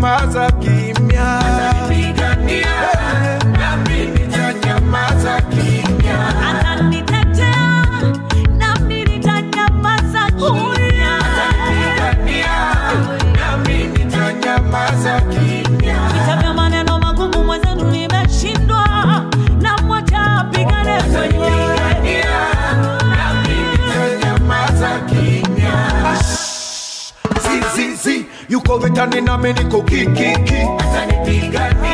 nitanyamaza kimya. Atanipigania nami nitanyamaza kimya. Atanitetea nami nitanyamaza kimya. Atanipigania nami nitanyamaza kimya. Vita vya maneno magumu mwenzenu nimeshindwa, na mwacha apigane mwenyewe. Atanipigania nami nitanyamaza kimya. Zi zi zi, yuko vitani nami niko kikiki. Atanipigania.